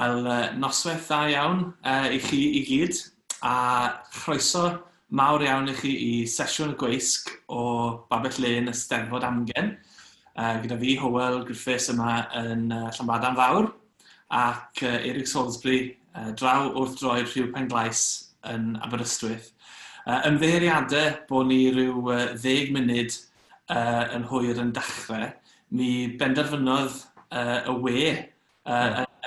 Wel, noswaith dda iawn i chi i gyd, a chroeso mawr iawn i chi i sesiwn y gweisg o Babell Lên y Steddfod Amgen, gyda fi, Hywel Griffiths, yma yn Llanbadarn Fawr, ac Eric Salisbury draw wrth droed Rhiw Penglais yn Aberystwyth. Ymddiheuriadau bod ni rhyw 10 munud yn hwyr yn dechrau, mi benderfynodd y we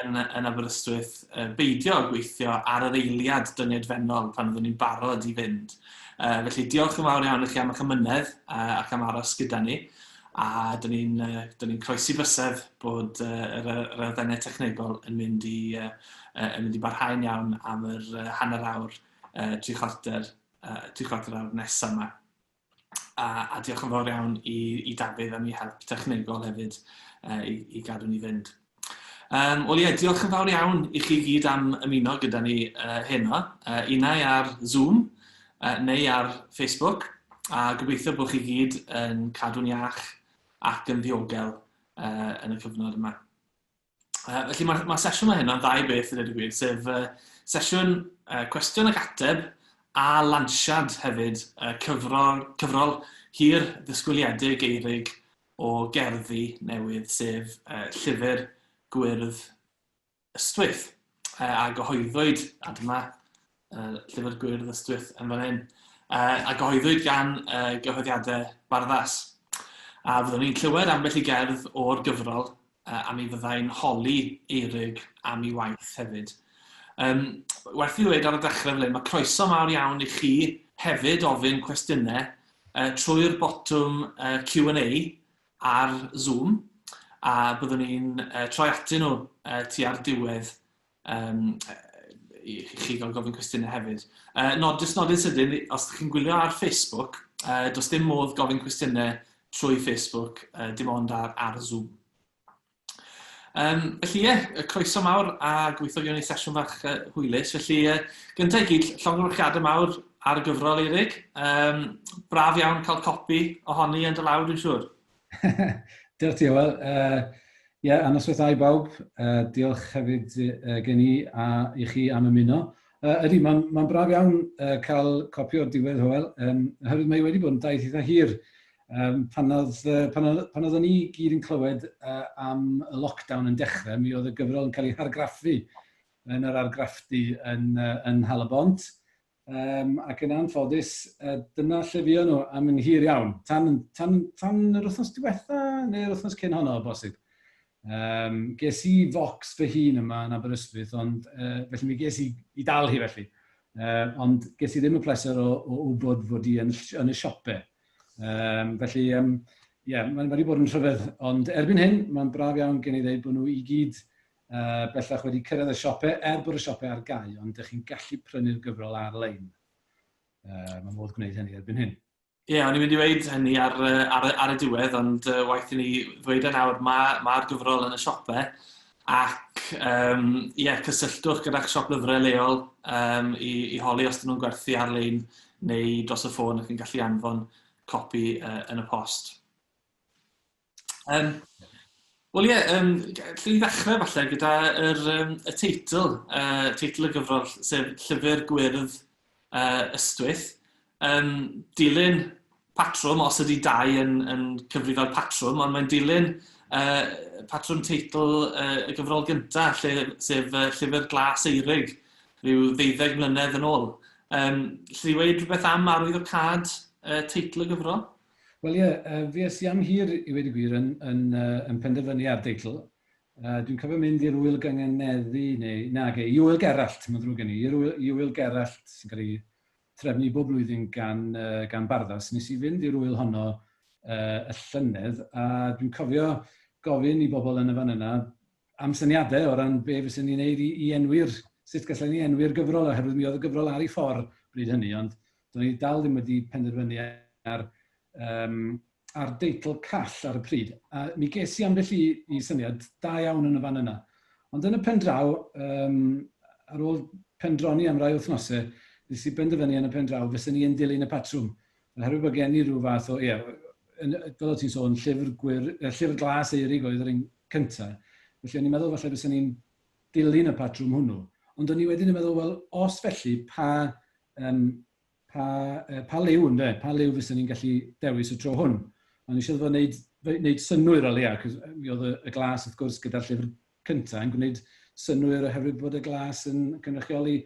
yn Aberystwyth beidio â gweithio ar yr eiliad dyngedfennol pan oeddwn ni'n barod i fynd. Felly diolch yn fawr iawn i chi am eich amynedd ac am aros gyda ni. A dyn ni'n dyn ni croesi bysedd bod yr elfennau technegol yn mynd i, yn mynd i barhau'n iawn am yr hanner awr, 3/4, 3/4 awr nesaf yma. A diolch yn fawr iawn i Dafydd am ei help technegol hefyd i gadw ni fynd. Wel ie, diolch yn fawr iawn i chi gyd am ymuno gyda ni heno, unai ar Zoom neu ar Facebook, a gobeithio bod chi gyd yn cadw'n iach ac yn ddiogel yn y cyfnod yma. Felly mae'r ma sesiwn yma hyn ddau beth i ddweud y gwir, sef sesiwn cwestiwn ac ateb a lansiad hefyd cyfrol, cyfrol hir ddisgwyliedig Eirig o gerddi newydd, sef Llyfr Gwyrdd Ystwyth, a gyhoeddwyd, a dyma Llyfr Gwyrdd Ystwyth yn fan hyn, a gyhoeddwyd gan Gyhoeddiadau Barddas. A fyddwn ni'n clywed ambell i gerdd o'r gyfrol, a mi fyddai'n holi Eirig am ei waith hefyd. Werth i ddweud ar y dechrau fel hyn, mae croeso mawr iawn i chi hefyd ofyn cwestiynau trwy'r botwm Q&A ar Zoom, a byddwn ni'n troi atyn nhw tua'r diwedd i chi gael gofyn cwestiynau hefyd. Nod, jyst nodyn sydyn, os ydych chi'n gwylio ar Facebook, does dim modd gofyn cwestiynau trwy Facebook, dim ond ar Zoom. Felly ie, yeah, croeso mawr a gobeithio gewn ni sesiwn fach hwylus. Felly, gyntaf i gyd, llongyfarchiadau mawr ar y gyfrol, Eirig. Braf iawn cael copi ohoni yn dy law, dwi'n siŵr. Diolch ti, Hywel. Ie, yeah, a noswaith dda i bawb. Diolch hefyd gen i a i chi am ymuno. Ydy, mae'n ma braf iawn cael copi o'r diwedd, Hywel, oherwydd mae wedi bod yn daith eitha hir. Pan, oedd, pan, oedd, pan oeddwn ni gyd yn clywed am y lockdown yn dechrau, mi oedd y gyfrol yn cael ei hargraffu yn yr argraffdy yn Nhal-y-bont. Ac yn anffodus, dyna lle fuon nhw am yn hir iawn, tan, tan, tan yr wythnos diwetha neu'r wythnos cyn honno o bosib. Ges i focs fy hun yma yn Aberystwyth, ond felly mi ges i i dal hi felly. Ond ges i ddim y pleser o wybod fod hi yn y siope. Felly, yeah, mae wedi bod yn rhyfedd, ond erbyn hyn, mae'n braf iawn gen i ddeud bod nhw i gyd bellach wedi cyrraedd y siopau, er bod y siopau ar gau, ond ydych chi'n gallu prynu'r gyfrol ar-lein. Mae modd gwneud hynny erbyn hyn. Ie, yeah, o'n i'n mynd i weud hynny ar y diwedd, ond waeth i ni ddweud e nawr, mae'r ma gyfrol yn y siopau, ac yeah, cysylltwch gyda'ch siop lyfrau leol i holi os dyn nhw'n gwerthu ar-lein neu dros y ffôn ac yn gallu anfon copi yn y post. Wel ie, lle i ddechrau falle gyda y teitl, teitl y gyfrol, sef Llyfr Gwyrdd Ystwyth. Dilyn patrwm, os ydy dau yn cyfri fel patrwm, ond mae'n dilyn patrwm teitl y gyfrol gyntaf, lle, sef Llyfr Glas Eurig, rhyw ddeuddeg mlynedd yn ôl. Lle i weud rhywbeth am arwyddocâd teitl y gyfrol? Wel ie, fues i am hir i weud y gwir yn penderfynu ar deitl. Dwi'n cofio mynd i'r Ŵyl Gynganeddu, neu nage, i Ŵyl Gerallt, mae'n ddrwg gen i, i'r Ŵyl, i Ŵyl Gerallt sy'n cael ei trefnu bob blwyddyn gan Barddas. Nes i fynd i'r ŵyl honno y llynedd, a dwi'n cofio gofyn i bobl yn y fan yna am syniadau o ran be fyswn ni'n neud i enwi'r, sut gallen ni enwi'r gyfrol, oherwydd mi oedd y gyfrol ar ei ffordd bryd hynny, ond do'n i dal ddim wedi penderfynu ar deitl call ar y pryd. A mi ges i ambell i syniad da iawn yn y fan yna. Ond yn y pen draw, ar ôl pendroni am rai wythnosau, nes i benderfynu yn y pen draw fyswn i yn dilyn y patrwm. Oherwydd bod gen i rhyw fath o, ie, fel o't ti'n sôn, llyfr glas Eurig oedd yr un cyntaf. Felly o'n i'n meddwl falle fyswn i'n dilyn y patrwm hwnnw. Ond o'n i wedyn yn meddwl, wel, os felly, pa, um, pa, pa liw, ynde? Pa liw fysen ni'n gallu dewis y tro hwn? O'n i eisiau fo wneud, wneud synnwyr o leia, cos mi oedd y, y glas, wrth gwrs, gyda'r llyfr cyntaf yn gwneud synnwyr oherwydd bod y glas yn cynrychioli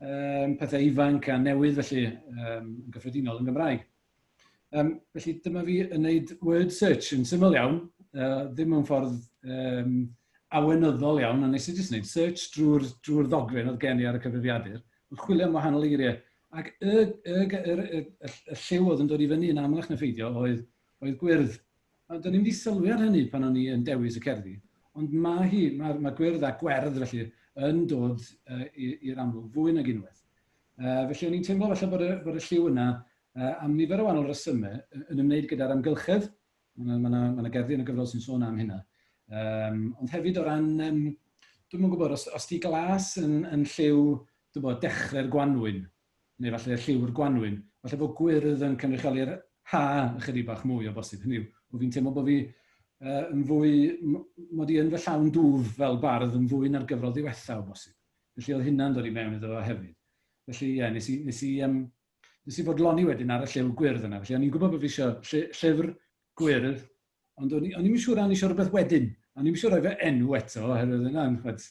um, pethau ifanc a newydd felly um, yn gyffredinol yn Gymraeg. Um, felly dyma fi yn gwneud word search yn syml iawn, ddim mewn ffordd um, awenyddol iawn, ond nes i jyst wneud search drwy'r drwy ddogfen oedd gen i ar y cyfrifiadur, yn chwilio am wahanol eiriau. Ac y, y, y, y, y, y lliw oedd yn dod i fyny yn amlach na pheidio oedd, oedd gwyrdd. A do'n i'm wedi sylwi ar hynny pan o'n i yn dewis y cerddi, ond mae hi, mae, mae gwyrdd a gwerdd felly yn dod uh, i'r amlwg fwy nag unwaith. Uh, felly o'n i'n teimlo falle bod y, bod y lliw yna uh, am nifer o wahanol resymau yn ymwneud gyda'r amgylchedd. Mae yna ma ma ma gerddi yn y gyfrol sy'n sôn am hynna. Um, ond hefyd o ran, um, dwi'n yn gwybod, os, os di glas yn, yn lliw, dwi'n bod, dechrau'r gwanwyn, neu falle lliw'r gwanwyn, falle bod gwyrdd yn cynrychioli'r ha ychydig bach mwy o bosib. Hynny yw, bod fi'n teimlo bod fi uh, yn fwy, mod i yn fy llawn dwf fel bardd yn fwy na'r gyfrol ddiwetha o bosib. Felly oedd hynna'n dod i mewn iddo fo hefyd. Felly ie, yeah, nes i, nes i, um, nes i fodloni wedyn ar y lliw gwyrdd yna. Felly o'n i'n gwybod bod fi eisiau llyfr gwyrdd, ond o'n i'n siŵr o'n eisiau rhywbeth wedyn. O'n i'n siŵr rhoi fy enw eto, oherwydd yna'n, chwed,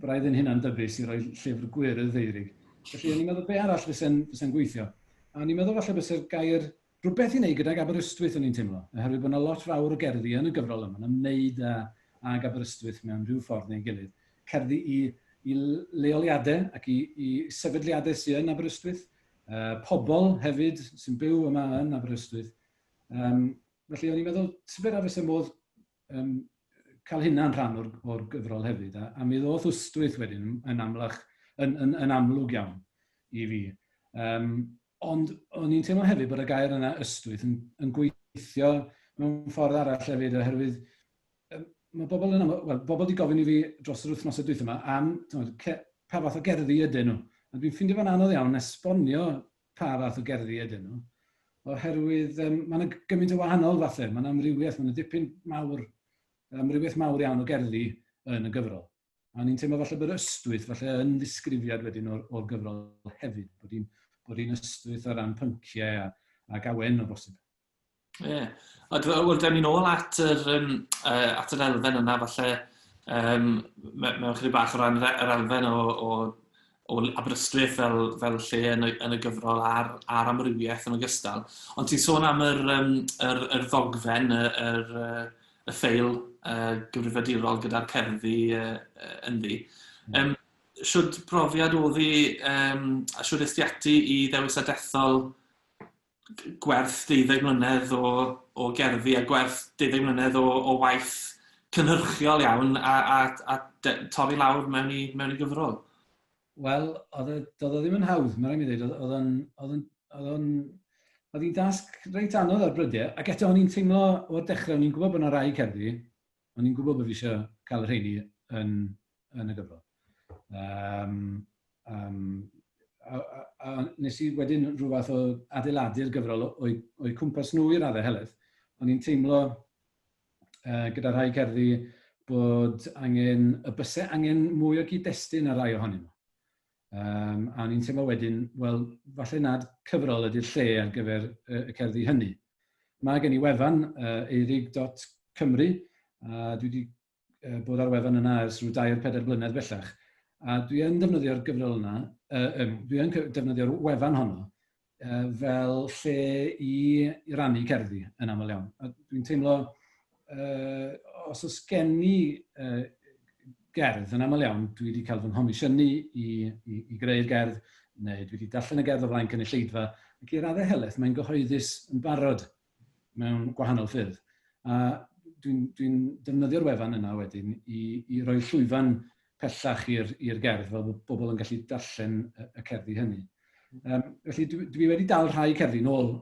braidd yn hynna'n dybus i roi llyfr gwyrdd Eirig. Felly o'n i'n meddwl be arall fysa'n fysa gweithio. A o'n i'n meddwl falle bysa'r gair rhywbeth i wneud gydag Aberystwyth o'n i'n teimlo, oherwydd bod yna lot fawr o gerddi yn y gyfrol yma, yn ymwneud â, ag Aberystwyth mewn rhyw ffordd neu'n gilydd. Cerddi i, i leoliadau ac i, i sefydliadau sydd yn Aberystwyth, uh, pobl hefyd sy'n byw yma yn Aberystwyth. Um, felly o'n i'n meddwl, tybed a fysa modd um, cael hynna'n rhan o'r, or gyfrol hefyd. A, a mi ddoth ystwyth wedyn yn, amlach, yn, yn, yn amlwg iawn i fi. Um, ond o'n i'n teimlo hefyd bod y gair yna ystwyth yn, yn gweithio mewn ffordd arall hefyd, oherwydd mae bobl yn well, bobl wedi gofyn i fi dros yr wythnosau dwytha yma am tymod, pa fath o gerddi ydyn nhw. A dwi'n ffeindio fo'n anodd iawn esbonio pa fath o gerddi ydyn nhw, oherwydd um, mae yna gymaint o wahanol fathau, mae yna amrywiaeth, mae yna dipyn mawr, amrywiaeth mawr iawn o gerddi yn y gyfrol. A ni'n teimlo falle bod ystwyth falle yn ddisgrifiad wedyn o'r, or gyfrol hefyd, bod hi'n bod hi'n ystwyth o ran pynciau a, ac awen o bosib. Ie. Yeah. Wel, da ni'n ôl at yr, um, uh, at yr elfen yna, falle, um, mewn chydig bach o ran yr elfen o, o, o Aberystwyth fel, fel lle yn y, yn y gyfrol a'r, a'r amrywiaeth yn ogystal. Ond ti'n sôn am yr, um, yr, yr ddogfen, y, yr, y ffeil uh, gyfrifiadurol gyda'r cerddi uh, ynddi. Um, shwd profiad oedd hi, um, a shwd est ti ati i ddewis a dethol gwerth 12 mlynedd o, o gerddi a gwerth 12 mlynedd o, o waith cynhyrchiol iawn a, a, a de, torri lawr mewn i, mewn i gyfrol? Wel, oedd e, doedd o ddim yn hawdd, mae'n rhaid mi ddweud. Oedd o'n, oedd o'n, oedd o'n, oedd hi'n dasg reit anodd ar brydiau, ac eto o'n i'n teimlo o'r dechrau, o'n i'n gwybod bod yna rai cerddi, o'n i'n gwybod bod fi eisiau cael y rheini yn, yn y gyfrol. Um, um, a, a, a nes i wedyn rhyw fath o adeiladu'r gyfrol o'i, o'i cwmpas nhw i raddau helaeth. O'n i'n teimlo uh, gyda rhai cerddi bod angen, y bysau angen mwy o gyd-destun ar rai ohonyn nhw. Um, a o'n i'n teimlo wedyn, wel, falle nad cyfrol ydy'r lle ar gyfer y, y cerddi hynny. Mae gen i wefan, uh, eirig.cymru, a dwi wedi uh, bod ar wefan yna ers rhyw dair, pedair blynedd bellach. A dwi yn defnyddio'r gyfrol yna, uh, um, dwi yn defnyddio'r wefan honno uh, fel lle i, i rannu cerddi yn aml iawn. A dwi'n teimlo, uh, os oes gen i uh, gerdd yn aml iawn, dwi wedi cael fy nghomisiynu i, i, i greu'r gerdd, neu dwi wedi darllen y gerdd o flaen cynulleidfa, ac i raddau helaeth mae'n gyhoeddus yn barod mewn gwahanol ffyrdd. A dwi'n dwi defnyddio'r wefan yna wedyn i, i roi llwyfan pellach i'r gerdd, fel bod bobl yn gallu darllen y, y cerddi hynny. Um, felly dwi, dwi wedi dal rhai cerddi nôl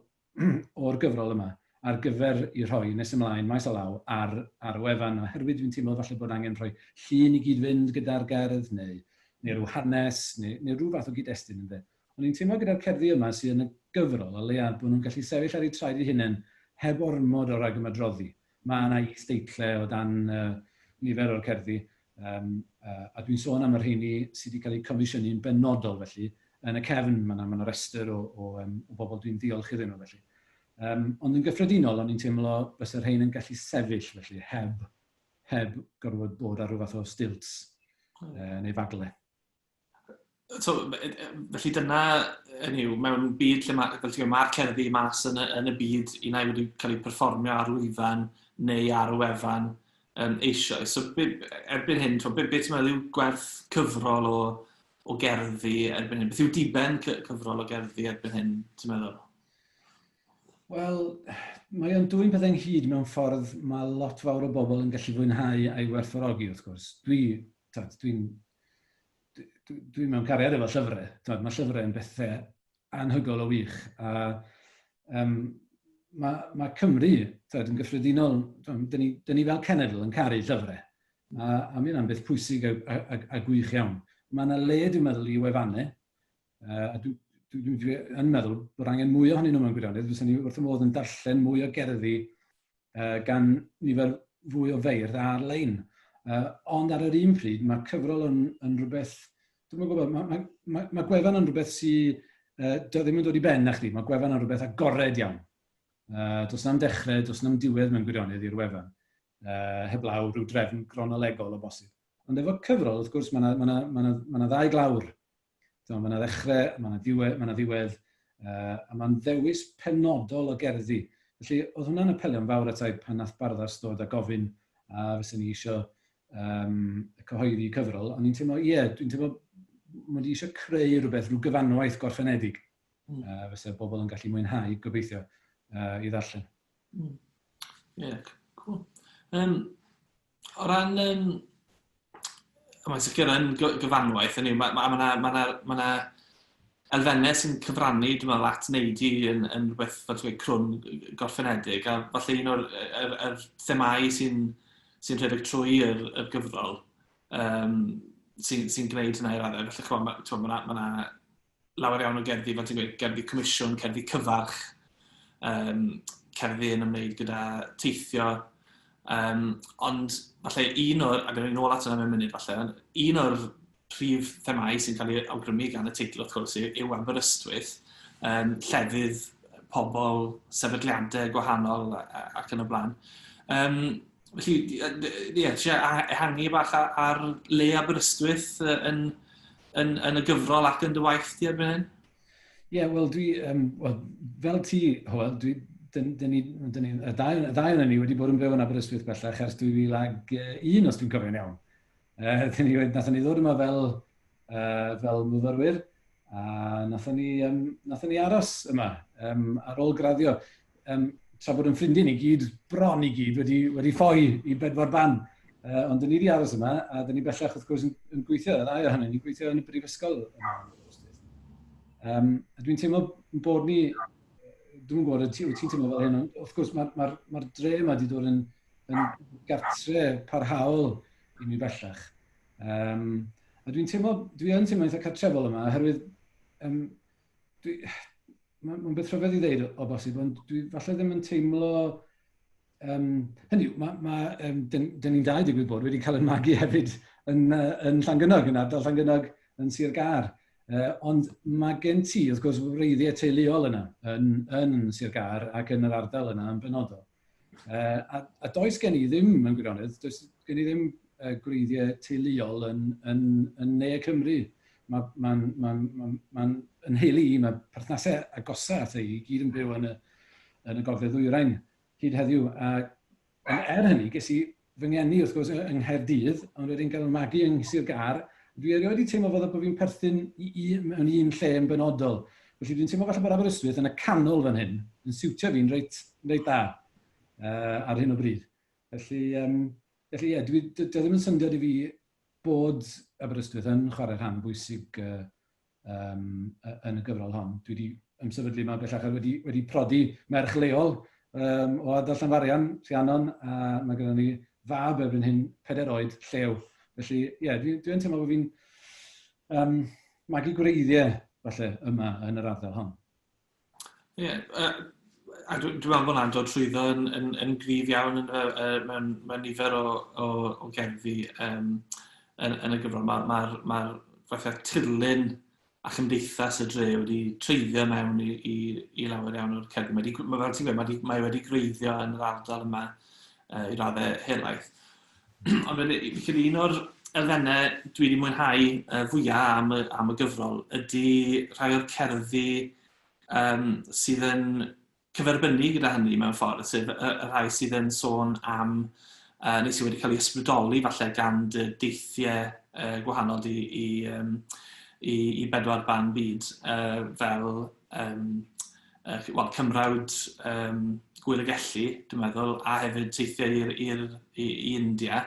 o'r gyfrol yma ar gyfer i rhoi nes ymlaen maes o law ar, ar y wefan, oherwydd dwi'n teimlo falle bod angen rhoi llun i gyd-fynd gyda'r gerdd, neu, neu rhyw hanes, neu, neu rhyw fath o gyd-destun ynddo. O'n i'n teimlo gyda'r cerddi yma sydd yn y gyfrol, o leia, bod nhw'n gallu sefyll ar eu traed eu hunain heb ormod o ragymadroddi. Mae yna is-deitlau o dan uh, nifer o'r cerddi. A dwi'n sôn am y rheini sydd wedi cael eu comisiynu'n benodol felly. Yn y cefn mae yna ma restr o bobl dwi'n diolch iddyn nhw felly. Ond yn gyffredinol, o'n i'n teimlo fysa'r rhain yn gallu sefyll felly, heb gorfod bod ar rhyw fath o stilts neu fagle. So, felly dyna, hynny yw, mewn byd lle mae, fel ti'n gweud, mae'r cerddi mas yn y byd, un ai wedi cael eu perfformio ar lwyfan neu ar y wefan eisoes. So, erbyn hyn, be ti'n meddwl yw gwerth cyfrol o gerddi erbyn hyn? Beth yw diben cyfrol o gerddi erbyn hyn, ti'n meddwl? Wel, mae o'n dwyn pethau ynghyd mewn ffordd mae lot fawr o bobl yn gallu fwynhau a'i werthfawrogi, wrth gwrs. Dwi'n dwi, dwi, dwi mewn cariad efo llyfrau. Twad, mae llyfrau yn bethau anhygoel o wych. A mae Cymru, twad, yn gyffredinol, twad, dyn ni fel cenedl yn caru llyfrau. A mae hynna'n beth pwysig a gwych iawn. Mae yna le, dwi'n meddwl, i wefannau. A dwi yn meddwl bod angen mwy ohonyn nhw mewn gwirionedd. Fyswn ni wrth y modd yn darllen mwy o gerddi gan nifer fwy o feirdd ar-lein. Ond ar yr un pryd, mae cyfrol yn rhywbeth, dwi'n gwybod, mae gwefan yn rhywbeth sydd ddim yn dod i ben na chdi, mae gwefan yn rhywbeth agored iawn. Does na'm dechrau, does na'm diwedd mewn gwirionedd i'r wefan, heblaw rhyw drefn gronolegol o bosib. Ond efo cyfrol, wrth gwrs, mae yna ma ma ma ma ddau glawr. Mae yna ddechrau, mae yna ddiwedd, ma ddiwedd a mae'n ddewis penodol o gerddi. Felly, oedd hwnna'n apelio'n fawr ata i pan nath Barddas ddod a gofyn a fysen ni eisiau cyhoeddi cyfrol. O'n i'n teimlo, ie, yeah, dwi'n teimlo mod i eisiau creu rhywbeth, rhyw gyfanwaith gorffenedig. Fysa bobl yn gallu mwynhau, gobeithio, i ddarllen. Yeah, cool. O ran, mae'n sicr yn gyfanwaith, hynny yw, mae ma, ma, ma, ma, ma, ma elfennau sy'n cyfrannu, dwi'n meddwl, at wneud i yn rhywbeth, fel ti'n gweud, crwn gorffenedig, a falle un o'r er themâu sy rhedeg trwy yr gyfrol sy'n sy gwneud hynna i raddau. Felly, ch'mo, ma, ma, ma lawer iawn o gerddi, fel ti'n gweud, gerddi comisiwn, cerddi cyfarch, cerddi yn ymwneud gyda teithio. Ond falle un o'r, a gwneud nôl at hwnna mewn munud falle, ond un o'r prif themâu sy'n cael ei awgrymu gan y teitl wrth gwrs yw Aberystwyth, llefydd, pobl, sefydliadau gwahanol ac yn y blaen. Felly, ie, yeah, ehangu bach ar le Aberystwyth yn y gyfrol ac yn dy waith di erbyn hyn? Ie, yeah, wel, dwi, well, fel ti, Hywel, dwi, dyn, dyn ni, dyn ni, y ddau o'n ni wedi bod yn byw yn Aberystwyth bellach ers 2001, os dwi'n cofio'n iawn. Dyn ni, nathon ni ddod yma fel myfyrwyr, a nathon ni aros yma ar ôl graddio. Tra bod yn ffrindiau ni gyd, bron i gyd, wedi ffoi i bedwar ban. Ond dyn ni wedi aros yma, a dyn ni bellach wrth gwrs yn gweithio, y ddau ohonyn ni'n gweithio yn y brifysgol yma. A dwi'n teimlo bod ni, dwi'n gwybod, wyt ti'n teimlo fel hyn, ond wrth gwrs mae'r ma dre yma wedi dod yn gartre parhaol i mi bellach. A dwi'n teimlo, dwi yn teimlo eitha cartrefol yma, oherwydd mae'n ma beth rhyfedd i ddeud o bosib, ond dwi falle ddim yn teimlo. Hynny yw, ma, ma, dyn, dyn ni'n dau digwydd bod wedi cael yn magu hefyd yn Llangynog, yn ardal Llangynog yn Sir Gâr. Ond mae gen ti, wrth gwrs, wreiddiau teuluol yna yn Sir Gâr ac yn yr ardal yna yn benodol. A does gen i ddim, mewn gwirionedd, does gen i ddim gwreiddiau teuluol yn Ne Cymru. Mae'n ma, ma, ma, ma, yn nheulu i, mae perthnasau agosau at ei i gyd yn byw yn y gogledd ddwyrain hyd heddiw. A, ond er hynny, ges i fy ngeni wrth gwrs yng Nghaerdydd, ond wedyn gael fy magu yng Sir Gâr. Dwi erioed wedi teimlo fel bod fi'n perthyn mewn un lle yn benodol. Felly dwi'n teimlo falle bod Aberystwyth yn y canol fan hyn, yn siwtio fi'n reit dda ar hyn o bryd. Felly ie, dwi ddim yn syndod i fi bod Aberystwyth yn chwarae rhan bwysig yn y gyfrol hon. Dwi wedi ymsefydlu yma bellach a wedi prodi merch leol o ardal Llanfarian, Rhiannon, a mae gennym ni fab erbyn hyn 4 oed, Llew. Felly, ie, yeah, dwi'n dwi teimlo bod fi'n magu gwreiddiau, falle, yma yn yr ardal hon. Ie, yeah, a dwi'n dwi meddwl bod hwnna'n dod trwyddo yn gryf iawn mewn nifer o gerddi. yn y gyfrol. Mae'r ma, ma, ma fatha tirlun a chymdeithas y dre wedi treiddio mewn i lawer iawn o'r cerddi. Mae, wedi, mae, fel ti'n gweud, mae wedi gwreiddio yn yr ardal yma i raddau helaeth. Ond fi'n credu un o'r elfennau dwi wedi mwynhau fwyaf am y gyfrol ydy rhai o'r cerddi sydd yn cyferbynnu gyda hynny mewn ffordd, sef y rhai sydd yn sôn am, neu sydd wedi cael ei ysbrydoli falle gan dy deithiau gwahanol di i bedwar ban byd, fel well, Cymrawd Gwyl y Gelli, dwi'n meddwl, a hefyd teithiau i India.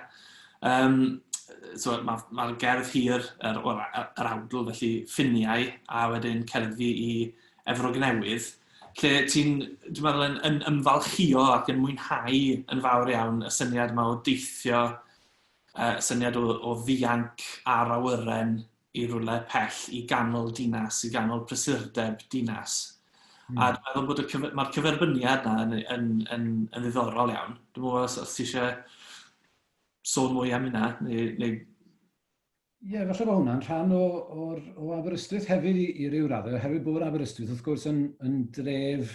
So mae'r ma gerdd hir, yr awdl, felly ffiniau, a wedyn cerddi i Efrog Newydd, lle ti'n, dwi'n meddwl, yn ymfalchïo ac yn mwynhau yn fawr iawn y syniad yma o deithio, y syniad o ddianc ar awyren i rywle pell, i ganol dinas, i ganol prysurdeb dinas. A dwi'n meddwl bod mae'r cyferbyniad yna yn ddiddorol iawn. Dwi'n meddwl os ti eisiau sôn mwy am hynna, neu Ie, yeah, falle bod hwnna'n rhan o Aberystwyth hefyd i ryw raddau, oherwydd bod Aberystwyth wrth gwrs yn dref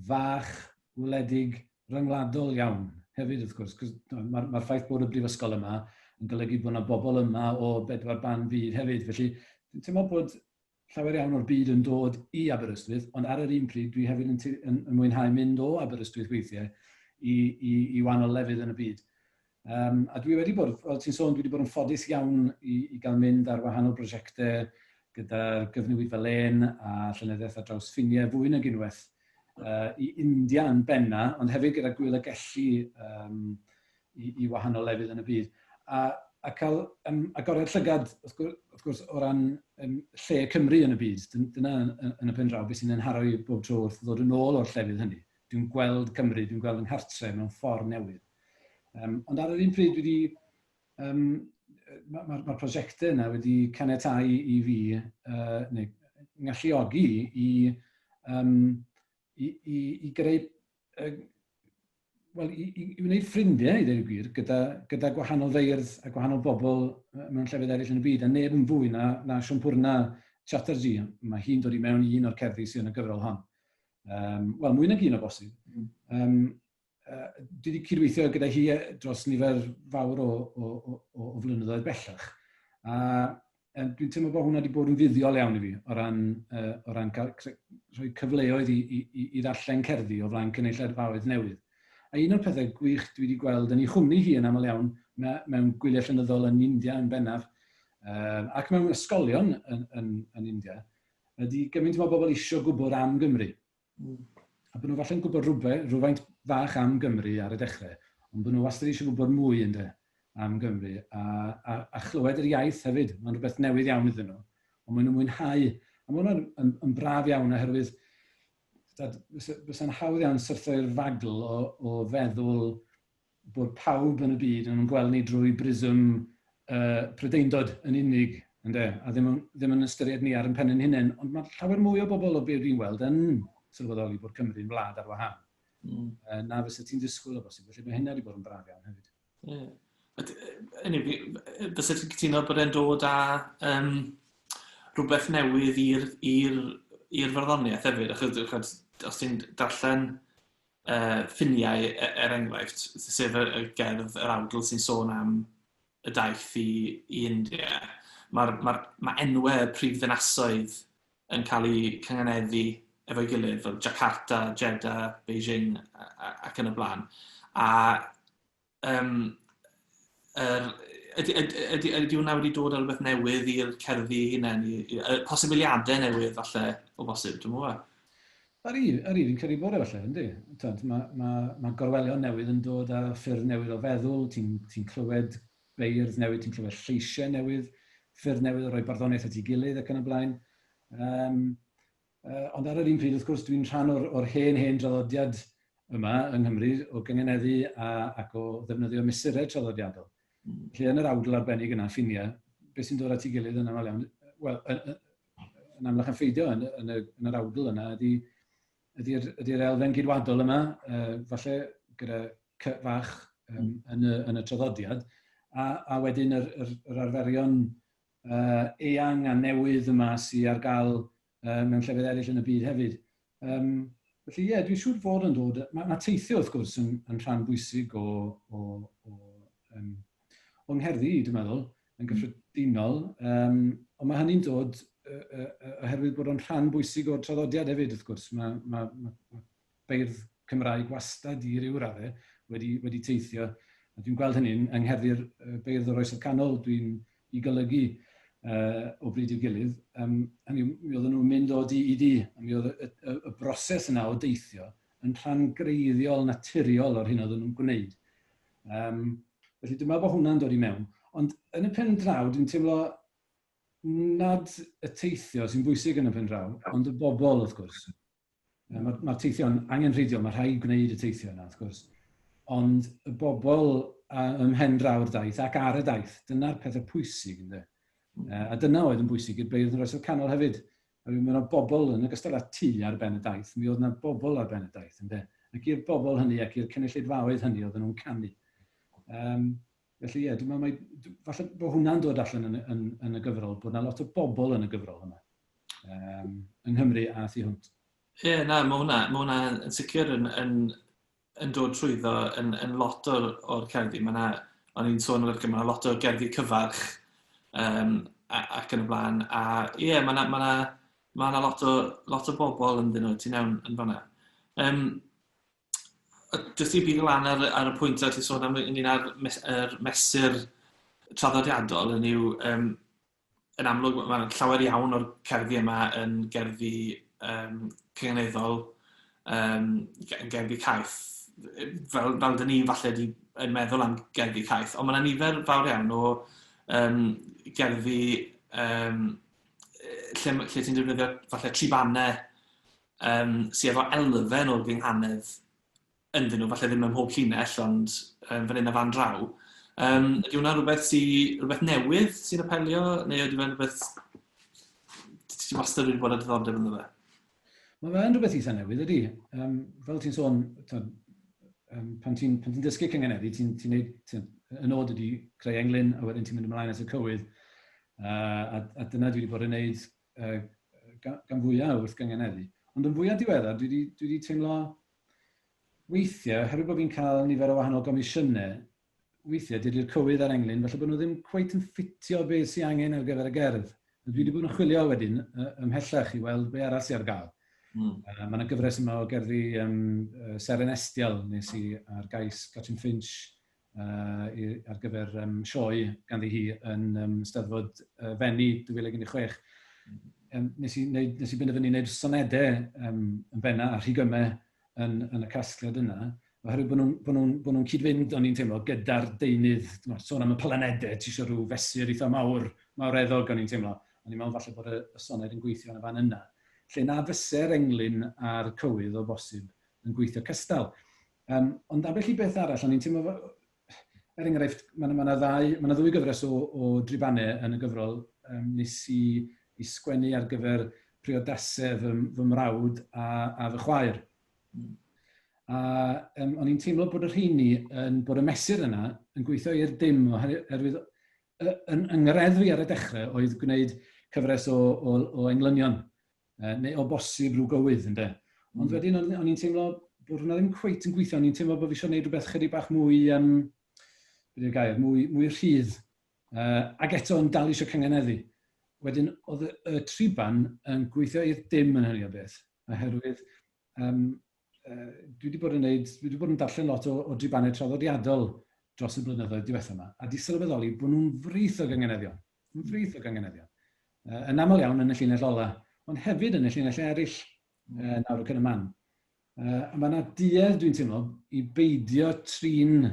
fach, wledig, ryngwladol iawn hefyd wrth gwrs. Mae'r ma ffaith bod y brifysgol yma yn golygu bod yna bobl yma o bedwar ban byd hefyd. Felly, dwi'n teimlo bod llawer iawn o'r byd yn dod i Aberystwyth, ond ar yr un pryd dwi hefyd yn mwynhau mynd o Aberystwyth weithiau i wahanol lefydd yn y byd. A dwi wedi bod, fel ti'n sôn, dwi wedi bod yn ffodus iawn i gael mynd ar wahanol brosiectau gyda'r Gyfnewidfa Lên a Llenyddiaeth ar Draws Ffiniau fwy nag unwaith i India yn benna, ond hefyd gyda Gwyl y Gelli i wahanol lefydd yn y byd. A cael agoriad llygad, wrth gwrs, o ran lle Cymru yn y byd. Dyna yn y pen draw beth sy'n yn haro i bob tro wrth ddod yn ôl o'r llefydd hynny. Dwi'n gweld Cymru, dwi'n gweld yng nghartre mewn ffordd newydd. Ond ar yr un pryd dwi wedi, mae'r ma prosiectau yna wedi caniatáu i fi, neu ngalluogi i greu, wel, i wneud ffrindiau, i ddweud y gwir, gyda gwahanol feirdd a gwahanol bobl mewn llefydd eraill yn y byd, a neb yn fwy na Sampurna Chattarji. Mae hi'n dod i mewn i un o'r cerddi sydd yn y gyfrol hon. Wel, mwy nag un o bosib. Dwi wedi cydweithio gyda hi dros nifer fawr o flynyddoedd bellach. A dwi'n teimlo bod hwnna wedi bod yn fuddiol iawn i fi o ran cael rhoi cyfleoedd i ddarllen cerddi o flaen cynulleidfaoedd newydd. A un o'r pethau gwych dwi wedi gweld yn ei chwmni hi yn aml iawn mewn gwyliau llenyddol yn India yn bennaf, ac mewn ysgolion yn India, ydy gymaint mae bobl eisiau gwybod am Gymru. A bod nhw falle'n gwybod rhywbeth, rhywfaint fach am Gymru ar y dechrau, ond bod nhw wastad eisiau gwybod mwy ynde, am Gymru. A chlywed yr iaith hefyd, mae'n rhywbeth newydd iawn iddyn nhw, ond maen nhw'n mwynhau. A mae hwnna'n yn braf iawn oherwydd fysa'n hawdd iawn syrthio i'r fagl o feddwl bod pawb yn y byd yn gweld ni drwy brism Prydeindod yn unig, ynde? A ddim yn ystyried ni ar ein pen ein hunain. Ond mae llawer mwy o bobl o beth dwi'n weld yn sylweddoli bod Cymru'n wlad ar wahân. Na fysa ti'n disgwyl o bosib. Felly mae hynna wedi bod yn braf iawn hefyd. Yeah. Fysa ti'n cytuno bod e'n dod â rhywbeth newydd i'r farddoniaeth hefyd? Achos os ti'n darllen ffiniau, er enghraifft, sef y gerdd, yr awdl sy'n sôn am y daith i India, ma enwau prif ddinasoedd yn cael eu cynganeddu efo'i gilydd, fel Jakarta, Jeddah, Beijing ac yn y blaen. A ydy hwnna wedi dod â rhywbeth newydd i'r cerddi hunain, posibiliadau newydd falle o bosib, dwi'n meddwl? Ydy, fi'n credu bod e falle, yndi. Mae ma gorwelion newydd yn dod â ffyrdd newydd o feddwl, ti'n ti clywed beirdd newydd, ti'n clywed lleisiau newydd, ffyrdd newydd o roi barddoniaeth at ei gilydd ac yn y blaen. Ond ar yr un pryd, wrth gwrs, dwi'n rhan o'r hen draddodiad yma yng Nghymru o gyngeneddu ac o ddefnyddio mesurau traddodiadol. Felly yn yr awdl arbennig yna, ffiniau, beth sy'n dod at ei gilydd yn aml iawn, wel, yn amlach yn pheidio yn yr awdl yna ydy'r elfen gydwadol yma, falle gyda c fach yn y traddodiad, A, a wedyn yr, yr, yr arferion eang a newydd yma sydd ar gael mewn llefydd eraill yn y byd hefyd. Um, felly ie, yeah, dwi'n siŵr fod yn dod. Mae, mae teithio wrth gwrs yn, yn rhan bwysig o, o, o, um, o ngherddi, dwi'n meddwl, yn gyffredinol. Um, ond mae hynny'n dod oherwydd bod o'n rhan bwysig o'r traddodiad hefyd, wrth gwrs. Mae, mae, mae, mae beirdd Cymraeg wastad i ryw raddau wedi, wedi teithio. A dwi'n gweld hynny'n yng ngherddi'r beirdd o'r Oesoedd Canol, dwi'n i golygu o bryd i'w gilydd. Um, hynny, mi oedden nhw'n mynd o du i du, a mi oedd y, y, y broses yna o deithio yn rhan greiddiol naturiol o'r hyn oedden nhw'n gwneud. Um, felly dwi'n meddwl bod hwnna'n dod i mewn. Ond yn y pen draw, dwi'n teimlo nad y teithio sy'n bwysig yn y pen draw, ond y bobl, wrth gwrs. Mae'r ma teithio'n angenrheidiol, mae rhaid gwneud y teithio yna, wrth gwrs. Ond y bobl ym mhen draw'r daith ac ar y daith, dyna'r pethau pwysig, ynddo. A dyna oedd yn bwysig i'r beirdd yn yr oesoedd canol hefyd. Mae yna bobl yn ogystal â tŷ ar ben y daith, mi oedd yna bobl ar ben y daith, ynddo. Ac i'r bobl hynny ac i'r cynulleidfaoedd hynny oedden nhw'n canu. Um, felly ie, yeah, dwi'n meddwl mai, falle bod hwnna'n dod allan yn, yn, yn y gyfrol, bod yna lot o bobl yn y gyfrol yma um, yng Nghymru a thu hwnt. Ie, yeah, na, mae hwnna, mae hwnna yn sicr yn, yn, yn dod trwyddo yn, yn lot o'r, or cerddi. Mae yna, o'n i'n sôn ar mae yna lot o gerddi cyfarch um, ac yn y blaen. A ie, yeah, mae yna, mae yna, mae yna lot, o, lot o bobl ynddyn nhw, ti'n iawn yn fanna. Um, jyst i bigo lan ar, ar y pwynt a ti'n sôn am ynglyn â'r mes, er mesur traddodiadol, yn yw, um, yn amlwg mae llawer iawn o'r cerddi yma yn gerddi um, cyngneddol, um, yn gerddi caeth, fel, fel dyn ni falle di, yn meddwl am gerddi caeth, ond mae yna nifer fawr iawn o um, gerddi um, lle, lle ti'n defnyddio falle tribannau um, sydd efo elfen o'r gynghanedd ynddyn nhw, falle ddim ym mhob llinell, ond um, fan hyn a fan draw. Um, ydy hwnna rhywbeth, sy, rhywbeth newydd sy'n apelio, neu ydy fe'n rhywbeth ti wastad wedi bod â diddordeb ynddo fe? Mae fe'n rhywbeth eitha newydd, ydy. Um, fel ti'n sôn, um, pan ti'n ti dysgu cyngeneddu, ti'n ti neud, ti, y nod ydy creu englyn, a wedyn ti'n mynd ymlaen at y cywydd. Uh, a, a dyna dwi wedi bod yn neud uh, gan, gan fwyaf wrth gyngeneddu. Ond yn fwyaf diweddar, dwi wedi, dwi wedi teimlo weithiau, oherwydd bod fi'n cael nifer o wahanol gomisiynau, weithiau dydy'r cywydd a'r englyn, falle bod nhw ddim cweit yn ffitio beth sy'n angen ar gyfer y gerdd. A dwi wedi bod yn chwilio wedyn ymhellach i weld be arall sy'n ar gael. Mm. Mae yna gyfres yma o gerddi um, Seren Estial nes i ar gais Catrin Finch uh, i, ar gyfer um, sioe ganddi hi yn um, Steddfod uh, Fenni 2016. Um, nes, i wneud, nes i benderfynu wneud sonedau um, yn benna a rhigymau yn, yn y casgliad yna, oherwydd bod nhw'n bod nhw, bod nhw cyd-fynd, o'n i'n teimlo, gyda'r deunydd, sôn am y planedau, ti eisiau rhyw fesur eitha mawr, mawreddog, o'n i'n teimlo. O'n i'n meddwl falle bod y, y soned yn gweithio yn y fan yna. Lle na fyse'r englyn a'r cywydd o bosib yn gweithio cystal. Um, ond ambell i beth arall, o'n i'n teimlo, er enghraifft, mae yna ma ddau, ma ddwy gyfres o, o dribannau yn y gyfrol um, nes i, i sgwennu ar gyfer priodasau fy, fy mrawd a, a fy chwaer. A um, o'n i'n teimlo bod y rheini, yn, bod y mesur yna yn gweithio i'r dim, oherwydd yn, yng ngreddf i ar y dechrau oedd gwneud cyfres o, o, o englynion neu o bosib rhyw gywydd, ynde. Ond mm. wedyn o'n i'n teimlo bod hwnna ddim cweit yn gweithio, o'n i'n teimlo bod fi eisiau gwneud rhywbeth chydig bach mwy, um, beth yw'r gair, mwy, mwy rhydd, uh, ac eto yn dal eisiau cyngeneddu. Wedyn, oedd y, y triban yn gweithio i'r dim yn hynny o beth, oherwydd um, uh, dwi wedi bod yn neud, dwi wedi bod yn darllen lot o, o dribannau traddodiadol dros y blynyddoedd diwethaf yma, a di sylweddoli bod nhw'n frith o gyngeneddion. Yn frith o gyngeneddion. Uh, yn aml iawn yn y llinell ola, ond hefyd yn y llinell eraill uh, nawr ac yn y man. Uh, a mae yna duedd, dwi'n teimlo, i beidio trin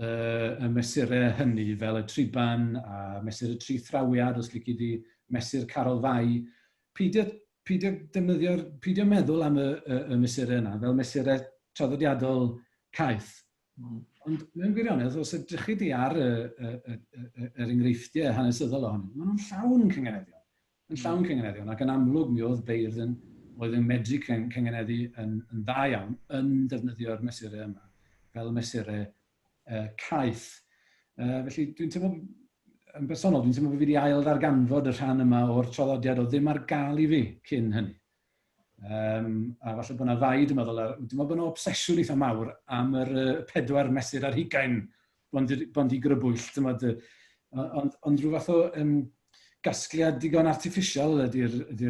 uh, y mesurau hynny fel y triban a mesur y tri thrawiad, os lici di, mesur Carol Fai. Peidio, peidio defnyddio'r, peidio meddwl am y, y, y mesurau yna fel mesurau traddodiadol caeth. Mm. Ond mewn gwirionedd, os edrychi di ar y, y, y, y, yr enghreifftiau hanesyddol ohonyn, maen nhw'n llawn cyngeneddion. Yn llawn mm. cyngeneddion, ac yn amlwg mi oedd beirdd yn, oedd yn medru cyngeneddu yn, yn dda iawn yn defnyddio'r mesurau yma fel mesurau uh, caeth. Felly dwi'n teimlo, yn bersonol, dwi'n teimlo bod fi wedi ail ddarganfod y rhan yma o'r traddodiad oedd ddim ar gael i fi cyn hynny. A falle bod yna fai, dwi'n meddwl, dwi'n meddwl bod yna obsesiwn eitha mawr am yr 24 mesur bond i grybwyll, ti'n meddwl, ond, ond rhyw fath o gasgliad digon artiffisial ydy'r ydy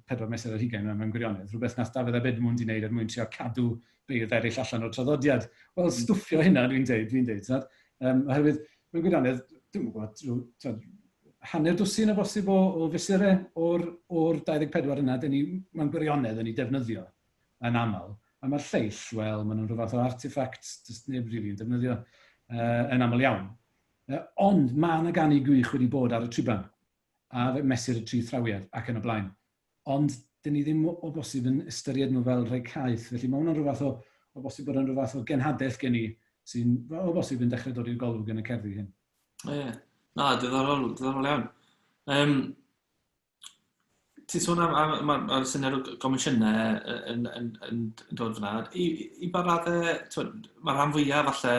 24 mesur yma mewn gwirionedd. Rhywbeth nath Dafydd ab Edmwnd i wneud er mwyn trio cadw beirdd eraill allan o'r traddodiad. Wel, stwffio hynna, dwi'n deud, dwi'n deud. Oherwydd, mewn gwirionedd, dwi'n gwybod, twyd, hanner dwsin o bosib o fesurau o'r, or 24 yna, dyn ni mewn gwirionedd yn ei defnyddio yn aml. A mae'r lleill, wel, maen nhw'n rhyw fath o artifact, does neb rili yn defnyddio yn aml iawn. Ond mae yna ganu gwych wedi bod ar y triban, a mesur y tri thrawiad ac yn y blaen. Ond dyn ni ddim o bosib yn ystyried nhw fel rhai caeth. Felly mae hwnna'n rhyw fath o bosib bod yn rhyw fath o genhadaeth gen i sy'n o bosib yn dechrau dod i'r golwg yn y cerddi hyn. Ie, yeah. Na, diddorol, diddorol iawn. Ti'n sôn am, am, am, am syniad o gomisiynau yn, yn, yn, yn dod fyna. I ba raddau, mae rhan fwyaf falle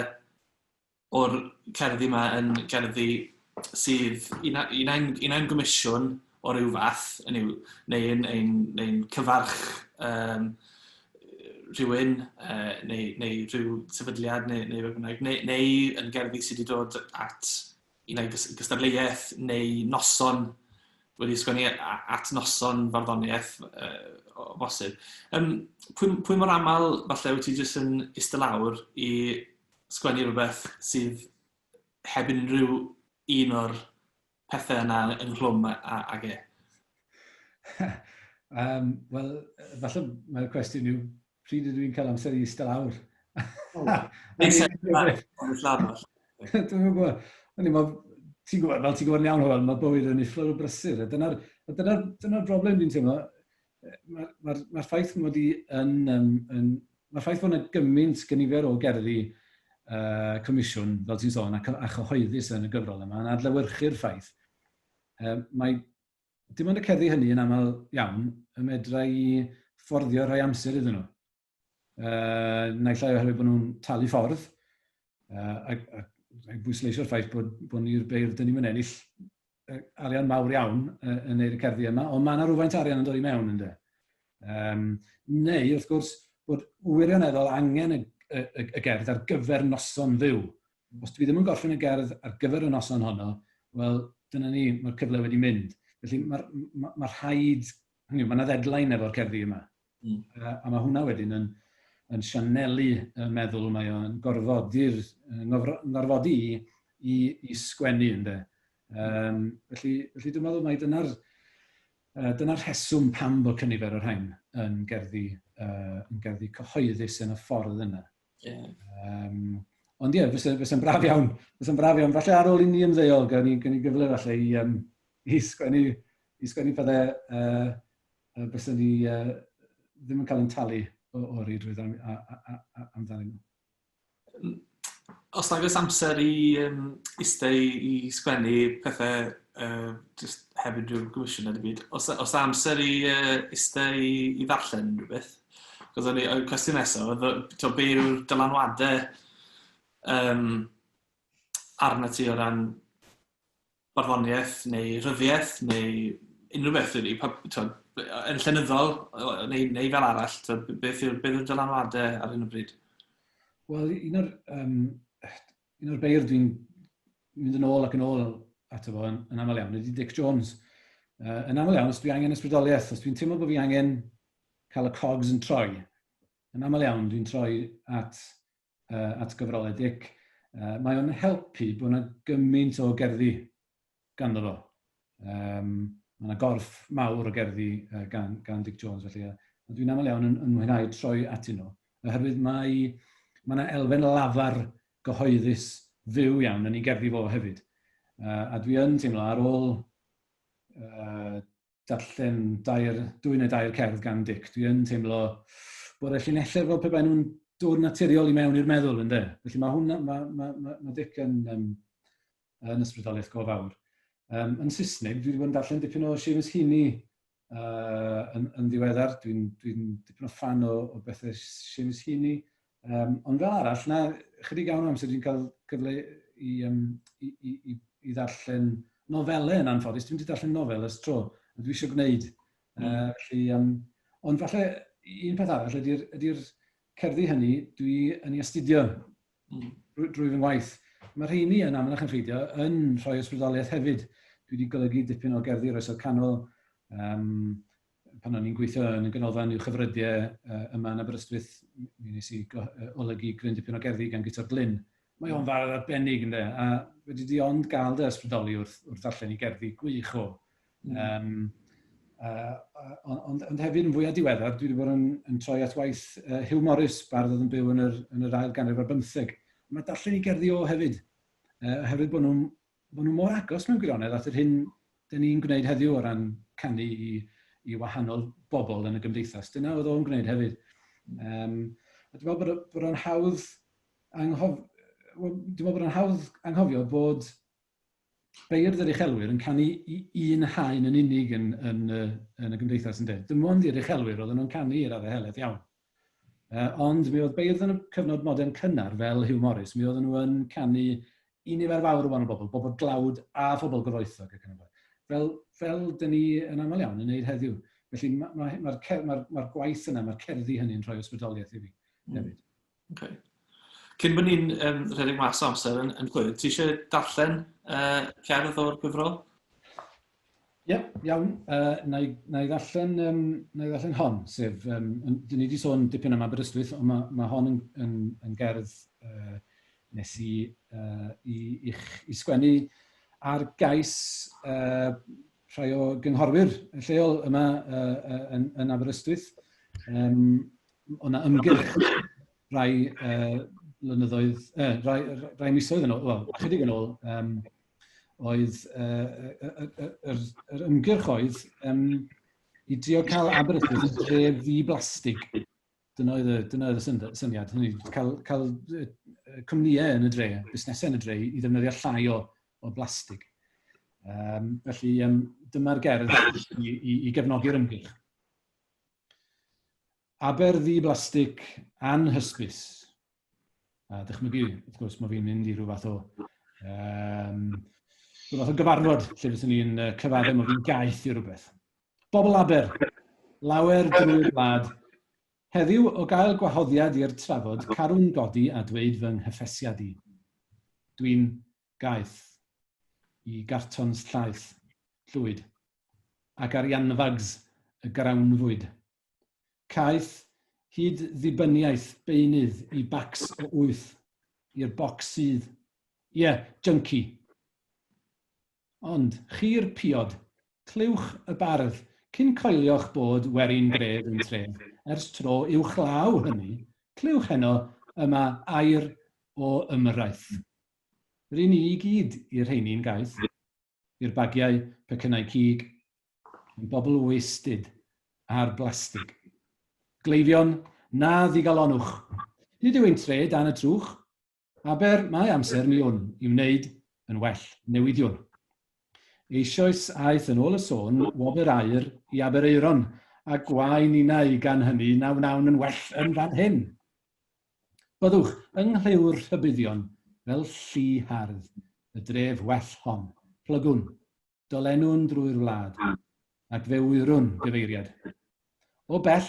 o'r cerddi yma yn gerddi sydd un ai'n gomisiwn o ryw fath, yn yw, neu yn, ein, neu cyfarch rhywun, neu rhyw sefydliad, neu be bynnag, neu yn gerddi sydd wedi dod at un ai gystadleuaeth neu noson wedi sgwennu at noson farddoniaeth o bosib. Pwy mor aml falle wyt ti jyst yn eistedd lawr i sgwennu rhywbeth sydd heb unrhyw un o'r pethau yna ynghlwm ag e? Wel, falle mae'r cwestiwn yw, pryd ydw i'n cael amser i eistedd lawr? Dwi'n gwybod. Ti'n gwybod, fel ti'n gwybod yn iawn, Hywel, mae bywyd yn ufflor o brysur. Dyna'r dyna, dyna broblem dwi'n teimlo. Mae'r ma, ma ffaith mod i yn, yn mae'r ffaith fod yna gymaint gynifer o gerddi comisiwn, fel ti'n sôn, a chyhoeddus yn y gyfrol yma, yn adlewyrchu'r ffaith. Mae dim ond y cerddi hynny yn aml iawn y medra i fforddio rhoi amser iddyn nhw. Naill ai oherwydd bod nhw'n talu ffordd, a bwysleisio'r ffaith bod ni'r beirdd, dyn ni'n ennill arian mawr iawn yn neud y cerddi yma, ond mae yna rhywfaint arian yn dod i mewn, ynddo. Neu, wrth gwrs, bod wirioneddol angen y gerdd ar gyfer noson fyw. Os dwi ddim yn gorffen y gerdd ar gyfer y noson honno, wel, dyna ni, mae'r cyfle wedi mynd. Felly mae ma, ma rhaid, hynny yw, mae yna ddedlain efo'r cerddi yma. A mae hwnna wedyn yn sianelu y meddwl, mae o'n gorfodi'r, ngorfodi i sgwennu, ynddo. Felly dwi'n meddwl mai dyna'r rheswm pam bod cynifer o'r rhain yn gerddi cyhoeddus yn y ffordd yna. Ond ie, fysa'n braf iawn. Fysa'n braf iawn. Falle ar ôl i ni ymddeol, gawn ni gyfle falle i sgwennu pethau bysa ni ddim yn cael ein talu o reidrwydd amdanyn nhw. Os nag oes amser i eistedd i sgwennu pethau just heb unrhyw gomisiwn neu byd, os amser i eistedd i ddarllen rhywbeth? Cos o'n i, y cwestiwn nesaf, oedd, to, be yw'r dylanwadau arna ti o ran barddoniaeth neu ryddiaeth neu unrhyw beth really, pa, to, yn llenyddol neu fel arall, to, beth yw'r dylanwadau ar hyn o bryd? Wel, un o'r beirdd dwi'n mynd yn ôl ac yn ôl ato fo yn aml iawn ydy Dic Jones. Yn aml iawn, os dwi angen ysbrydoliaeth, os dwi'n teimlo bod fi angen cael y cogs yn troi, yn aml iawn dwi'n troi at gyfrolau Dic. Mae o'n helpu bod yna gymaint o gerddi ganddo fo. Mae yna gorff mawr o gerddi gan Dic Jones, felly dwi'n aml iawn yn mwynhau troi atyn nhw. Oherwydd mae yna elfen lafar gyhoeddus fyw iawn yn ei gerddi fo hefyd. A dwi yn teimlo ar ôl darllen dwy neu dair cerdd gan Dic, dwi yn teimlo bod y llinellau fel pe bai nhw'n dod naturiol i mewn i'r meddwl, ynddo? Felly mae hwnna, mae Dic yn ysbrydoliaeth go fawr. Yn Saesneg, dwi wedi bod yn darllen dipyn o Seamus Heaney yn ddiweddar. Dwi'n dwi dipyn o ffan o bethau Seamus Heaney. Ond fel arall, na, chydig iawn o amser dwi'n cael cyfle i i, um, i, i, i, i ddarllen nofelau yn anffodus. Dwi'n wedi darllen nofel ers tro, a dwi eisiau gwneud. Felly, ond falle un peth arall ydy'r ydy cerddi hynny dwi yn ei astudio drwy, drwy fy ngwaith. Mae rheini yn amlach yn ffeidio yn rhoi ysbrydoliaeth hefyd. Dwi wedi golygu dipyn o gerddi o'r Oesoedd Canol, um, pan o'n i'n gweithio yn y ganolfan uwchyfrydiau yma yn Aberystwyth, mi wnes i olygu gryn dipyn o gerddi gan Guto'r Glyn. Mae o'n fardd arbennig, ynddo, a wedi di ond gael dy ysbrydoli wrth, wrth ddarllen i gerddi gwych o. Um, ond, ond, ond hefyd yn fwyaf diweddar, dwi wedi bod yn, yn troi at waith Hugh Morris, bardd oedd yn byw yn yr, yn yr ail ganrif ar bymtheg. Mae darllen i gerddi o hefyd, oherwydd bod nhw'n bod nhw mor agos mewn gwirionedd at yr hyn dyn ni'n gwneud heddiw o ran canu i, i wahanol bobl yn y gymdeithas. Dyna oedd o'n gwneud hefyd. Um, a dwi'n meddwl bod, bod o'n hawdd anghof, well, dwi'n meddwl bod o'n hawdd anghofio bod beirdd yr uchelwyr yn canu i un haen yn unig yn, yn, yn y gymdeithas yn dweud. Dim ond i'r uchelwyr oedden nhw'n canu i'r raddau helaeth iawn. Ond mi oedd beirdd yn y cyfnod modern cynnar fel Hugh Morris, mi oedden nhw yn canu i nifer fawr o wahanol bobl, bobl dlawd a phobl gyfoethog ac yn y blaen. Fel, fel dyn ni yn aml iawn yn wneud heddiw. Felly mae'r ma, ma, ma, ma, ma gwaith yna, mae'r cerddi hynny'n rhoi ysbrydoliaeth i fi hefyd. Okay. Cyn bod ni'n um, rhedeg mas o amser yn, yn llwyr, ti eisiau darllen cerdd o'r gyfrol? Ie, yeah, iawn. Na, i, na, i ddarllen, um, na i ddarllen hon, sef, um, dyn ni wedi sôn dipyn am Aberystwyth, ond mae, mae hon yn, yn, yn gerdd nes i, i, i, i sgwennu ar gais rhai o gynghorwyr lleol yma yn, yn Aberystwyth. Um, o'na ymgyrch rai blynyddoedd, rai, rai misoedd yn ôl, well, ychydig yn ôl, um, oedd yr, yr ymgyrch oedd um, i drio cael Aberystwyth yn dref ddi-blastig. Dyna oedd y, dyna oedd y syniad. Hynny, cael, cael cwmnïau yn y dre, busnesau yn y dre, i ddefnyddio llai o, o blastig. Um, felly, um, dyma'r gerdd i, i, i gefnogi'r ymgyrch. Aber ddi-blastig anhysbys. A dychmygu, wrth gwrs, mae fi'n mynd i rhyw fath o, um, rhyw fath o gyfarfod lle fyswn ni'n cyfaddef mod fi'n gaeth i rhywbeth. Bobl Aber, lawer drwy'r wlad. Heddiw, o gael gwahoddiad i'r trafod, carwn godi a dweud fy nghyffesiad i. Dwi'n gaeth i gartons llaeth, llwyd, ac arianfags y grawnfwyd. Caeth hyd ddibyniaeth beunydd i bacs o wyth, i'r bocs sydd, ie, junkie. Ond, chi'r piod, clywch y bardd, cyn coelio'ch bod werin gref yn tref, ers tro uwchlaw hynny, clywch heno yma air o ymyrraeth. Ry'n ni i gyd i'r rheini'n gaeth. i'r bagiau pecynnau cig, yn bobl wasted ar blastig. Gleifion, na ddigalonwch. Nid yw ein tre dan y trwch. Aber mae amser mi wn i wneud yn well newidiwn. Eisoes aeth yn ôl y sôn wobr aur i Aberaeron, a gwae ninnau gan hynny na wnawn yn well yn fan hyn. Byddwch yng nghlyw rhybuddion fel llu hardd y dref well hon, plygwn, dolenwn drwy'r wlad, ac fe wyrwn gyfeiriad. O bell,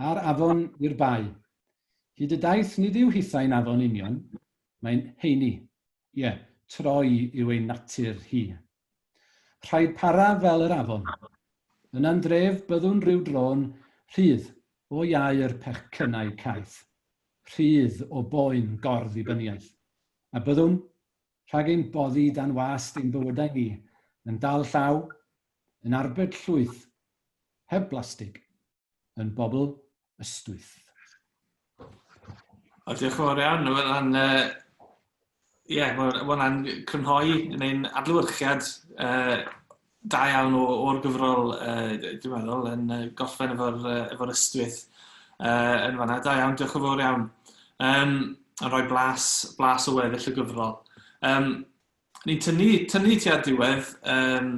a'r afon i'r bae. Hyd y daith nid yw hithau'n afon union, mae'n heini, ie, troi yw ei natur hi. Rhaid para fel yr afon. Yna'n dref byddwn rhyw dro'n rhydd o iau'r pecynnau caeth, rhydd o boen gor-ddibyniaeth. A byddwn, rhag ein boddi dan wast ein bywydau ni, yn dal llaw, yn arbed llwyth, heb blastig, yn bobl ystwyth. O, diolch yn fawr iawn. Mae hwnna'n uh, yeah, mae hwnna'n crynhoi neu'n adlewyrchiad da iawn o'r gyfrol, dwi'n meddwl, yn gorffen efo'r efo ystwyth yn fanna. Da iawn, diolch yn fawr iawn. Um, yn rhoi blas, blas o weddill y gyfrol. Um, ni'n tynnu, tynnu tua'r diwedd um,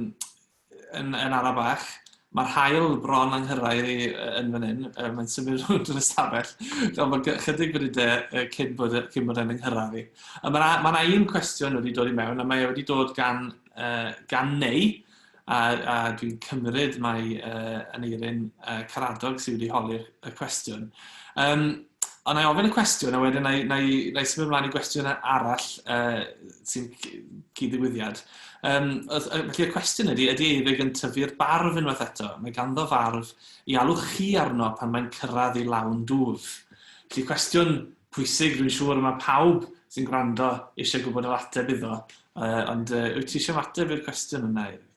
yn, yn ara bach. Mae'r haul bron anghyrraedd i yn fan hyn, mae'n symud rownd yr ystafell, fel mae chydig funudau cyn bod, e, cyn bod e'n anghyrraedd i. A mae yna ma un cwestiwn wedi dod i mewn, a mae e wedi dod gan, gan Neu, a, a dwi'n cymryd mai Aneirin Caradog sydd wedi holi'r y cwestiwn. Um, ond na i ofyn y cwestiwn, a wedyn na i, na i, na i symud ymlaen i gwestiwn arall sy'n cyd-ddigwyddiad. Felly y cwestiwn ydy, ydy Eirig yn tyfu'r barf unwaith eto? Mae ganddo farf i alw chi arno pan mae'n cyrraedd i lawn dwf. Felly cwestiwn pwysig, dwi'n siŵr mae pawb sy'n gwrando eisiau gwybod yr ateb iddo. Ond wyt ti eisiau ymateb i'r cwestiwn yna, Eirig?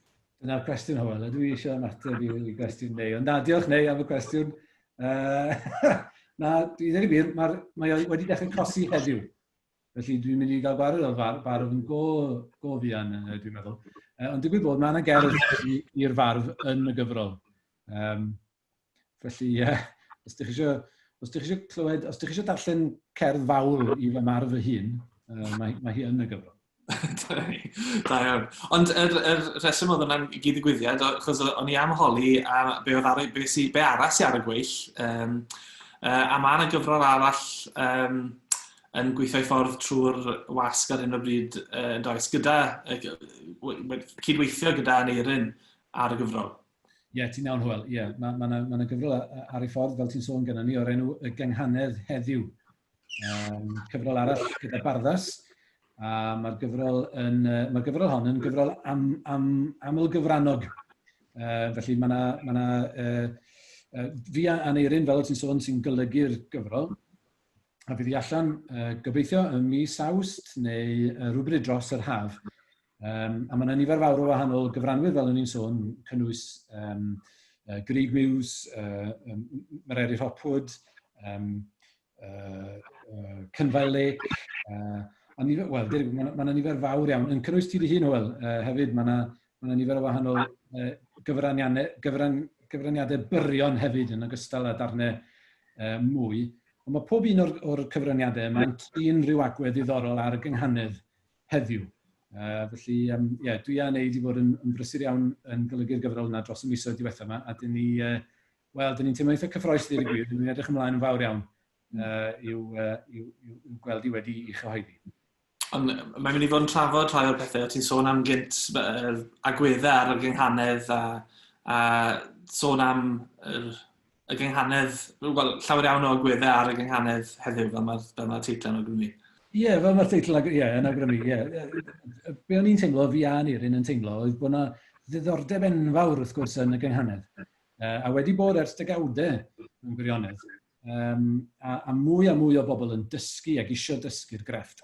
Dyna'r cwestiwn, Hywel. Ydw i eisiau ymateb i gwestiwn Neu? Ond na, diolch Neu am y cwestiwn. Na, dwi ddweud y gwir, mae, mae o wedi dechrau cosi heddiw. Felly dwi'n mynd i gael gwared o'r far, farf yn go, go fuan, dwi'n meddwl. Ond digwydd bod, mae yna gerdd i'r farf yn y gyfrol. Um, felly, ie, yeah, os ydych chi eisiau, os ydych chi eisiau clywed, os ydych chi eisiau darllen cerdd fawl i fy marf fy hun, mae, mae hi yn y gyfrol. Da iawn. Ond yr, yr rheswm oedd hwnna'n gyd-ddigwyddiad, achos o'n i am holi a be, oedd ar, be, sy, be arall sy ar y gweill, um, a mae yna gyfrol arall um, yn gweithio i ffordd trwy'r wasg ar hyn o bryd, uh, does, gyda, uh, cydweithio gyda Aneirin ar y gyfrol. Ie, yeah, ti'n iawn, Hywel. Ie, yeah, mae ma, ma, ma gyfrol ar ei ffordd, fel ti'n sôn gyda ni, o'r enw Y Gynghanedd Heddiw. Um, cyfrol arall gyda Barddas, a mae'r gyfrol, yn, mae'r gyfrol hon yn gyfrol am, am, aml-gyfrannog. Felly mae yna, ma na, uh, fi a Aneirin, fel ti'n sôn, sy'n golygu'r gyfrol, a fydd hi allan uh, gobeithio ym mis Awst neu uh, rhywbryd dros yr haf. Um, a mae yna nifer fawr o wahanol gyfranwyr, fel o'n i'n sôn, cynnwys um, Greg Muse, um, Mererid Hopwood, um, Cynfael Lake, a nifer, wel, mae yna ma nifer fawr iawn, yn cynnwys ti dy hun, Hywel, hefyd, mae yna ma nifer o wahanol gyfraniadau, gyfran, gyfraniadau byrion hefyd yn ogystal â darnau mwy. Ond mae pob un o'r, or cyfraniadau yma'n trin rhyw agwedd ddiddorol ar y gynghanedd heddiw. Felly, um, yeah, dwi a Neud i fod yn, yn brysur iawn yn golygu'r gyfrol yna dros y misoedd diwethaf yma, a dyn ni, wel, dyn ni'n teimlo eitha cyffroes dweud y gwir, dyn ni'n edrych ymlaen yn fawr iawn i'w, i'w, i'w, i'w gweld i wedi i chyhoeddi. Ond mae'n mynd i fod yn trafod rhai o'r pethau o ti'n sôn am gynt, yr agweddau ar y gynghanedd a, a sôn am yr, y gynghanedd, wel, llawer iawn o agweddau ar y gynghanedd heddiw, fel mae'r fel mae teitl yn awgrymu. Ie, yeah, fel mae'r teitl yeah, yn awgrymu, ie. Yeah. Be o'n i'n teimlo, fi a Aneirin yn teimlo, oedd bod yna ddiddordeb enfawr wrth gwrs yn y gynghanedd. A wedi bod ers degawdau mewn gwirionedd. Um, a, a mwy a mwy o bobl yn dysgu ac isio dysgu'r grefft.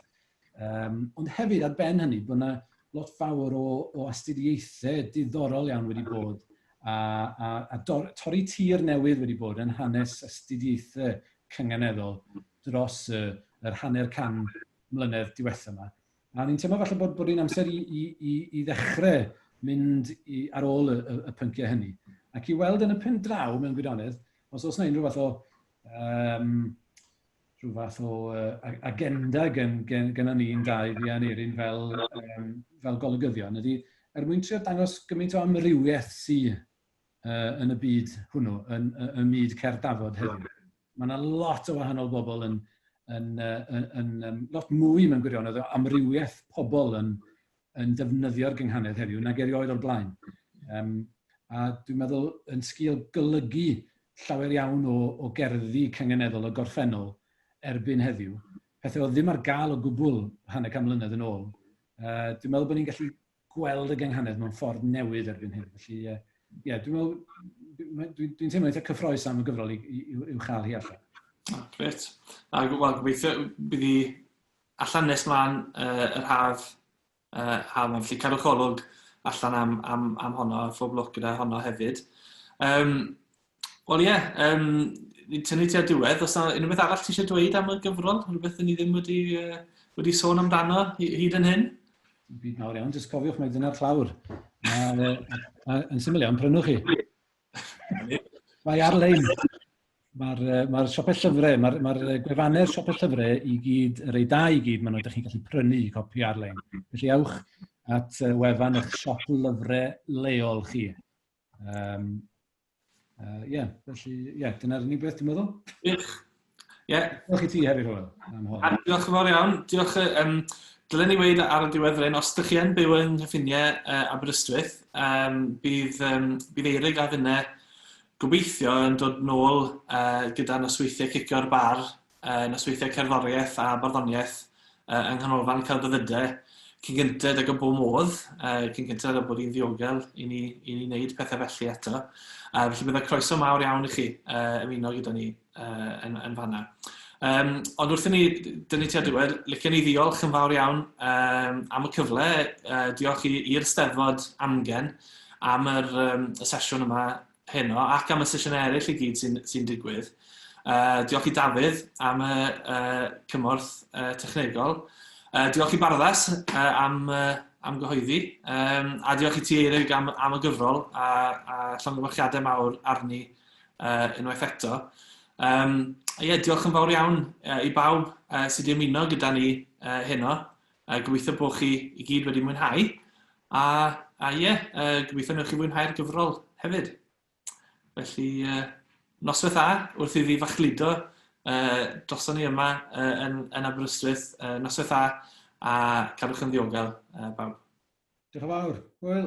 Um, ond hefyd, ar ben hynny, bod yna lot fawr o, o astudiaethau diddorol iawn wedi bod a, a, a dor, torri tir newydd wedi bod yn hanes astudiaethau cynganeddol dros y, yr hanner can mlynedd diwethaf yma. A ni'n teimlo falle bod, bod hi'n amser i, i, i, i ddechrau mynd i, ar ôl y, y, y pynciau hynny. Ac i weld yn y pen draw mewn gwirionedd, os oes yna unrhyw fath o um, rhyw fath o uh, agenda gen, gen, gen ni'n dau, fi a'n Eirin, fel, um, fel golygyddion, ydy er mwyn trio dangos gymaint o amrywiaeth sydd uh, yn y byd hwnnw, yn, yn, yn myd cerdd dafod heddiw. Mae yna lot o wahanol bobl yn, yn, yn, yn, yn lot mwy mewn gwirionedd o amrywiaeth pobl yn, yn defnyddio'r gynghanedd heddiw nag erioed o'r blaen. Um, a dwi'n meddwl yn sgil golygu llawer iawn o, o gerddi cynganeddol y gorffennol erbyn heddiw, pethau oedd ddim ar gael o gwbl hanner can mlynedd yn ôl, uh, dwi'n meddwl bod ni'n gallu gweld y gynghanedd mewn ffordd newydd erbyn hyn. Felly, ie, uh, yeah, dwi'n meddwl, dwi'n dwi, dwi teimlo eitha cyffroes am y gyfrol i'w chael hi allan. Oh, gret. A wel, gobeithio bydd hi allan nes mlaen uh, yr haf, uh, haf yma. Felly cadwch olwg allan am, am, am honno, a phob lwc gyda honno hefyd. Um, Wel ie, yeah, um, ni'n tynnu tua'r diwedd. Os yna unrhyw beth arall ti eisiau dweud am y gyfrol? Rhywbeth ni ddim wedi, uh, wedi sôn amdano hyd yn hyn? Byd mawr iawn, jyst cofiwch mai dyna'r clawr. Ma, yn syml iawn, prynwch chi. Mae ar-lein. Mae'r ma siopau llyfrau, mae'r ma gwefannau'r siopau llyfrau i gyd, y rei da i gyd, maen nhw, ydych chi'n gallu prynu copi ar-lein. Felly ewch at wefan eich siop lyfrau leol chi. Um, Ie, yeah, felly, ie, yeah, dyna'r unig beth dwi'n meddwl. Diolch. Ie. Yeah. Diolch i ti hefyd, Hywel, am hon. A diolch yn fawr iawn. Diolch, dylen ni weud ar y diwedd fan hyn, os ydych chi yn byw yng nghyffiniau Aberystwyth, bydd, bydd Eirig a finne gobeithio yn dod nôl gyda nosweithiau cicio'r bar, nosweithiau cerddoriaeth a barddoniaeth yng Nghanolfan Celfyddydau cyn gynted ag y bo modd, cyn gynted â bod hi'n ddiogel i ni, i ni wneud pethau felly eto. Felly bydde croeso mawr iawn i chi ymuno gyda ni yn, yn fanna. Ond wrth i ni dynnu tua diwedd, licen i ddiolch yn fawr iawn am y cyfle. Diolch i'r Steddfod Amgen am yr, y sesiwn yma heno ac am y sesiynau eraill i gyd sy'n sy digwydd. Diolch i Dafydd am y cymorth technegol. Diolch i Barddas am, am gyhoeddi. A diolch i ti, Eirig, am, am y gyfrol a, a llongyfarchiadau mawr arni unwaith eto. Ie, yeah, diolch yn fawr iawn i bawb sydd wedi ymuno gyda ni heno. Gobeithio bod chi i gyd wedi mwynhau. A, a ie, yeah, gobeithio newch chi fwynhau'r gyfrol hefyd. Felly, noswaith dda wrth i fi fachludo droson ni yma yn, yn Aberystwyth. Noswaith dda a cadwch yn ddiogel, bawb. Diolch yn fawr. Hwyl.